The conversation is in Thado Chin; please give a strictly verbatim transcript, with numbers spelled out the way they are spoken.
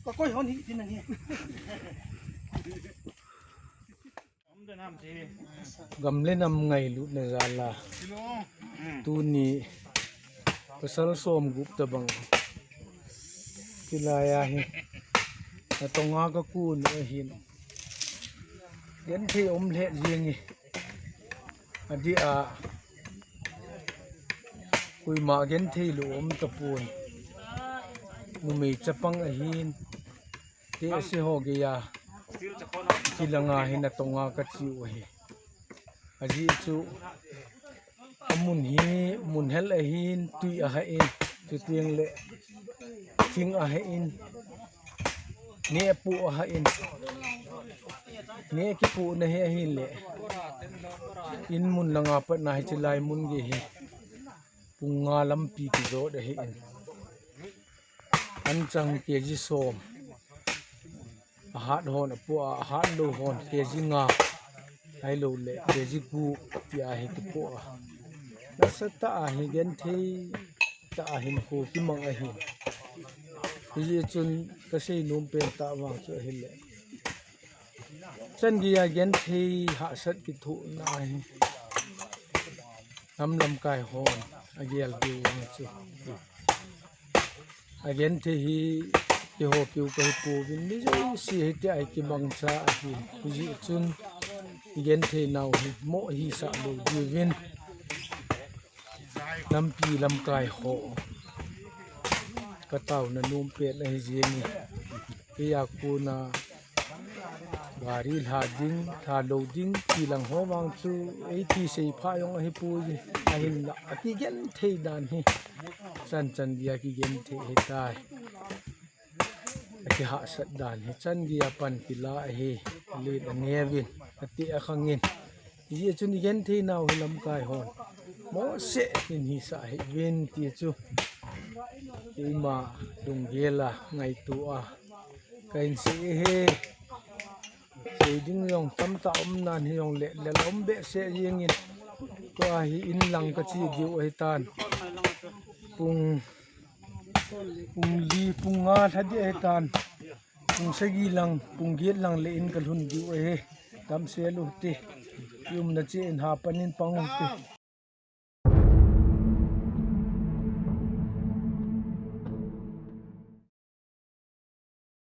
Ka koi hon hi din ang hi. Gam le nam ngailutna jal a tuni pasal som gup tabang kilai ahi. Natong a ka kun ahin. Genthei um lheh jeng e. Adeh a koima genthei lou um tapon. Numei chapang ahin. Tehse ho geiya kilang a hin natong a ka cheu ahi. Ajeh chu amun hi mun hel ahin, tui ahah in, chuteng le thing ahah in, neh apoh ahah in, neh kipohna hi ahile, in mun langa patna hiche lai mun gei hi pung nga lampi kijot ahin. Anchang K G som. Ahat hon apoh a, ahat lou hon K G nga. Ahilou le K G gup tia hi kipoh a. Nasatah a hi genthei tah a hinkho kimang ahin. Hijeh chun ka seinom pen tah vang chu ahile, chan geiya genthei hahsat kithohna hi nam lamkai hon agel diu vang chu. Agenthei hi keiho keu kahi pouvin, mi jouse hitia hi kimangcha ahin. Hijeh chun igenthei nau hi moh hisah lou diuvin, lampi lamkai ho ka taona nom pen ahi jeng e. Keiya kona gari lha ding, lha lou ding, ti lang ho vang chu eiti seipha jong ahipoi, ahinla akigenthei dan hi chan chan geiya kigenthei ahitai. Akihahsat dan hi chan geiya pan kila ahi, alen aneuvin, ateh akhangin. Hijeh chun igenthei nau hi lamkai hon mohseh in hisah hih uvin ti chu keima lunggel a ngaito a kahin sei ahi. Sei ding jong tamtah um nan hijongle, lel um behseh jengin. Tua hi in lang kache diu ahitan. Pung, pung li, pung nga lha ding ahitan. Pung sagi lang, pung get lang le in kalhun diu ahi. Damsel uhite. Iumna cheh in hapan in pang uhite.